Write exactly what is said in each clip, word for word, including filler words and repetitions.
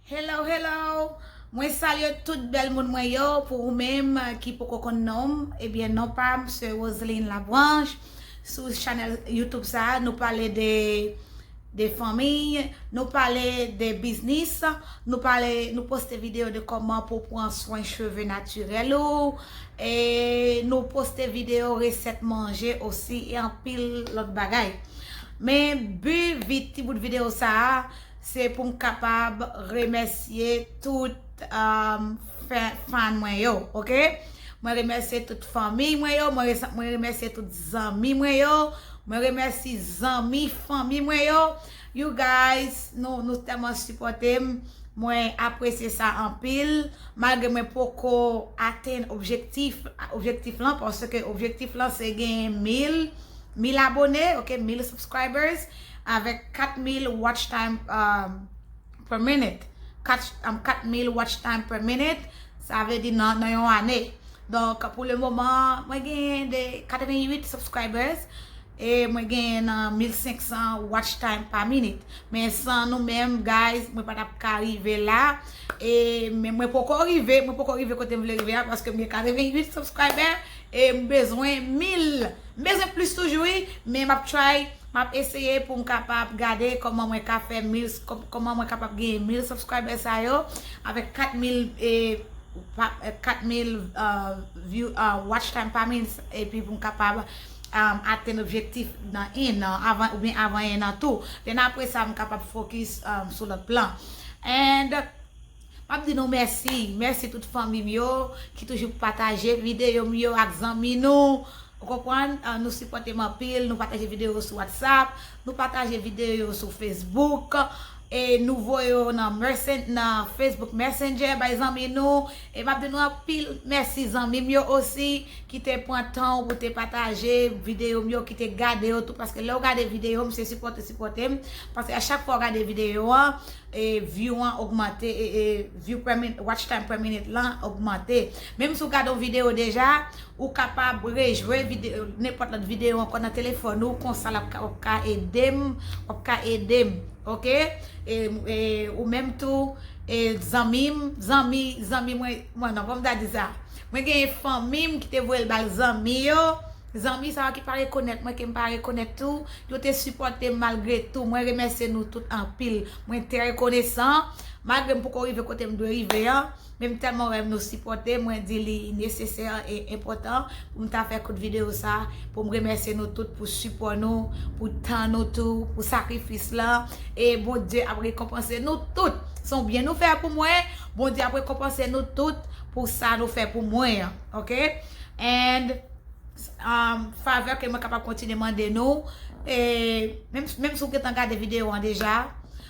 Hello, hello! Mwen salye tout bèl moun mwen yo. Pou ou menm ki poko konn non m, ebyen, non pa m se Roseline Labranche. Sou chanèl YouTube sa a, nou pale de, de fanmi, nou pale de biznis, nou pale, nou poste videyo de kòman pou pran swen cheve natirèl ou, e nou poste videyo resèt manje osi, e anpil lòt bagay. Men bi vit ti bout videyo sa a, se pou m kapab remèsye tout um, fan mwen yo, oke? Mwen remèsye tout fanmi mwen yo, mwen, mwen remèsye tout zanmi mwen yo, mwen remèsye zanmi fanmi mwen yo. You guys, nou, nou tèlman sipòte m, mwen apresye sa anpil. Malgre mwen poko atenn objektif, objektif lan, paske objektif lan se gen mil, mil abone, oke, mil subscribers, avèk kat mil watch time um, per minute. Kat, um, kat mil watch time per minute, sa vle di nan, nan yon ane. Donk, pou le moman, mwen gen de katreventuit subscribers e mwen gen nan mil senksan watch time pa minit. Men san nou menm, guys, mwen pa t ap ka rive la. E men mwen poko rive, mwen poko rive kote m vle rive a, paske m gen katreventuit subscriber e m bezwen mil. M bezwen plis toujou, wi, men m ap try, m ap eseye pou m kapab gade kòman mwen ka fè mil, kòman mwen kapab genyen mil subscriber sa yo, avèk kat mil e pa- eh, kat mil uh, view, uh, watch time pa minit, epi pou m kapab um, atenn objektif nan en an, avan, oubyen avan en an tou. Then apre sa, m kapab fokis um, sou lòt plan. And m ap di nou mèsi. Mèsi tout fanmi m yo ki toujou pataje videyo m yo ak zanmi nou. Ou konprann? Ah, nou sipòte m anpil, nou pataje videyo sou WhatsApp, nou pataje videyo sou Facebook, e nou voye yo nan, messen, nan Facebook Messenger bay zanmi nou. E m ap di nou anpil mèsi zanmi m yo osi ki te pran tan pou te pataje videyo m yo, ki te gade yo tou, paske lè w gade videyo m, se sipòte, sipòte m, paske a chak fwa w gade videyo an, e view an ogmante, e, e view per minute, watch time per minute lan ogmante. Menm si w gade yon videyo deja, ou kapab rejwe videyo, nenpòt lòt videyo ankò nan telefòn ou, konsa l ap ka, w ap ka ede m, w ap ka ede m, oke? E, e ou menm tou, e zanmi m, zanmi, zanmi mwen, mwen non, kòm ta di sa. Mwen genyen fanmi m ki te voye l ba l zanmi yo, zanmi sa yo ki pa rekonèt mwen, ke m pa rekonèt tou, yo te sipòte m malgre tou. Mwen remèsye nou tout anpil. Mwen trè rekonesan, malgre m poko rive kote m dwe rive an, men m tèlman wè nou sipòte, mwen di li nesesè e enpòtan pou m ta fè kout videyo sa, pou m remèsye nou tout pou sipò nou, pou tan nou tou, pou sakrifis lan. E Bondye ap rekonpanse nou tout. Se yon byen nou fè pou mwen, Bondye ap rekonpanse nou tout pou sa nou fè pou mwen an, oke? And um, favè ke mwen kapab kontinye mande nou. E menm, menm si w gentan gade videyo an deja,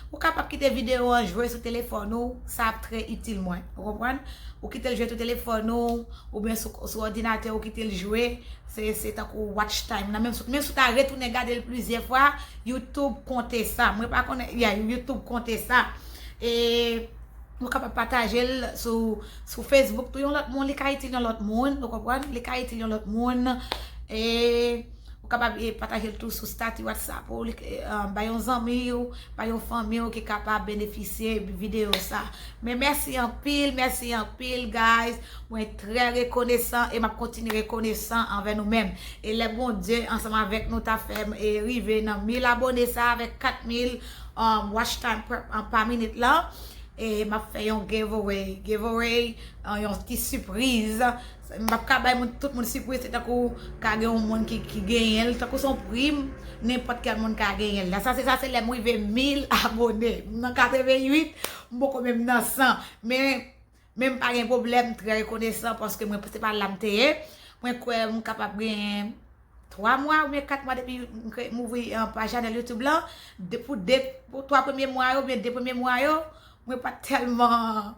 ou kapab kite videyo an jwe sou telefòn ou, sa ap trè itil mwen. Ou konprann? Ou kite l jwe sou telefòn ou, oubyen sou, sou òdinatè ou kite l jwe, se, se tankou watch time nan. Menm si, menm si w ta retounen gade l plizyè fwa, YouTube konte sa. Mwen pa konnen, yeah, YouTube konte sa. E Ou kapab pataje l sou, sou Facebook tou, yon lòt moun, li ka itil yon lòt moun, ou konprann? Li ka itil yon lòt moun. E ou kapab e, pataje l tou sou stati WhatsApp ou, li, e, bay yon zanmi w, bay yon fanmi w ki kapab benefisye videyo sa. Men mèsi anpil, mèsi anpil, guys. Mwen trè rekonesan e m ap kontinye rekonesan anvè nou menm. E lè Bondye ansanm avèk nou ta fè m e, rive nan mil abone sa avèk kat mil um, watch time pa, pa minit lan. E m ap fè yon giveaway. Giveaway, uh, yon ti sipriz. M ap ka bay moun, tout moun sipriz, se tankou ka gen yon moun ki, ki genyen l, tankou se yon prim, nenpòt kèl moun ka genyen l. La, sa se, sa se lè m rive mil abone. M nan katreventuit, m poko menm nan san. Men, men m pa gen pwoblèm, m trè rekonesan paske mwen, se pa la m te ye. Mwen kwè m kapab genyen twa mwa oubyen kat mwa depi m kre-, m ouvri, eh, paj chanèl YouTube lan, de, pou de, pou twa premye mwa yo, oubyen de premye mwa yo, mwen pa t tèlman,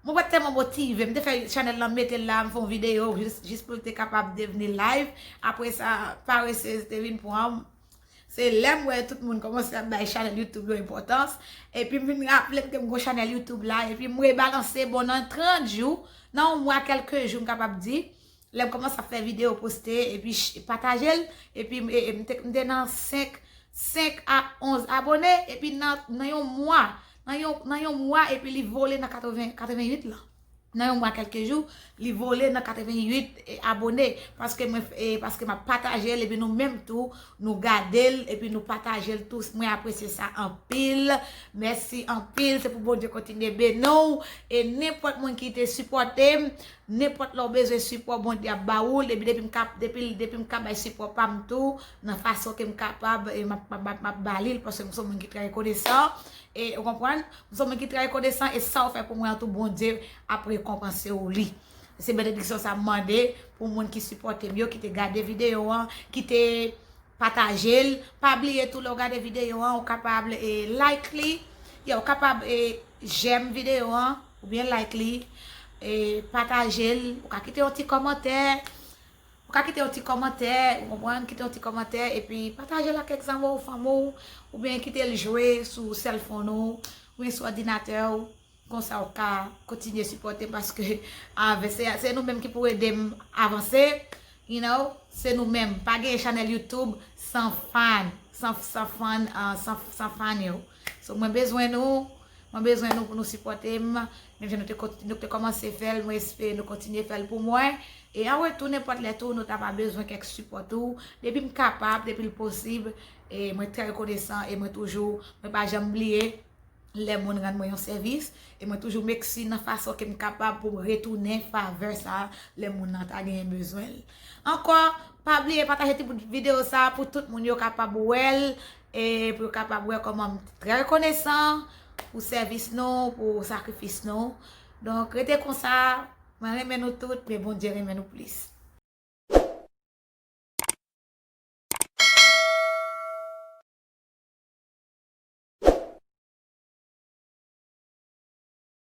mwen pa t tèlman motive. M te fè chanèl lan, m mete l la, m fè yon videyo jis, jis pou l te kapab devni live. Apre sa, paresez te vin pran m. Se lè m wè tout moun kòmanse ap bay chanèl YouTube yo enpòtans. Epi m vin raple m ke m gon chanèl YouTube la. Epi m rebalanse, bon, nan trant jou, nan yon mwa, kèlke jou, m kapab di, lè m kòmanse ap fè videyo, poste, epi ch-, pataje l, epi m, e, e, m te, m te nan senk, senk a onz abone, epi nan, nan yon mwa, nan yon, nan yon mwa, epi li vole nan katreven, katreven uit lan. Nan yon mwa kèlke jou, li vole nan katreven uit abone. Paske mwen, e, paske m ap pataje l, epi nou menm tou, nou gade l, epi nou pataje l tou. Mwen apresye sa anpil. Mèsi anpil. Se pou Bondye kontinye beni w. E nenpòt moun ki te sipòte m, nenpòt lè w bezwen sipò, Bondye ap ba ou l. Epi depi m ka, depi, depi m ka bay sipò pa m tou, nan fason ke m kapab, e m ap, m ap, m ap ba li l, paske m se yon moun ki trè rekonesan. E, ou konprann? M se yon moun ki trè rekonesan, e sa w fè pou mwen an tou, Bondye ap rekonpanse w li. Se benediksyon sa m mande pou moun ki sipòte m yo, ki te gade videyo an, ki te pataje l. Pa bliye tou, lè w gade videyo an, ou kapab, e, like li. Yeah, ou kapab, e, j'aime videyo an, oubyen like li, e, pataje l. Ou ka kite yon ti kòmantè. Ou ka kite yon ti kòmantè, ou konprann, kite yon ti kòmantè, epi pataje l ak kèk zanmi w, fanmi w, oubyen kite l jwe sou cell phone ou, oubyen sou òdinatè w. Konsa w ka kontinye sipòte m, paske avè, se, se nou menm ki pou ede m avanse, you know, se nou menm. Pa gen chanèl YouTube san fan, san, san fan, ah, san, san fan yo. So, mwen bezwen nou, mwen bezwen nou pou nou sipòte m. Menm jan nou te, kont- nou te kòmanse fè l, mwen espere nou kontinye fè l pou mwen. E an retou, nenpòt lè tou, nou ta va bezwen kèk sipò tou. Depi m kapab, depi l posib, e mwen trè rekonesan e mwen toujou, mwen pa janm bliye lè moun rann mwen yon sèvis. E mwen toujou mèsi nan fason ke m kapab pou m retounen favè sa lè moun nan ta genyen bezwen l. Ankò, pa bliye pataje ti bout videyo sa pou tout moun yo kapab wè l, e pou yo kapab wè kòman m trè rekonesan pou sèvis nou, pou sakrifis nou. Donk, rete konsa, mwen renmen nou tout, men Bondye renmen nou plis.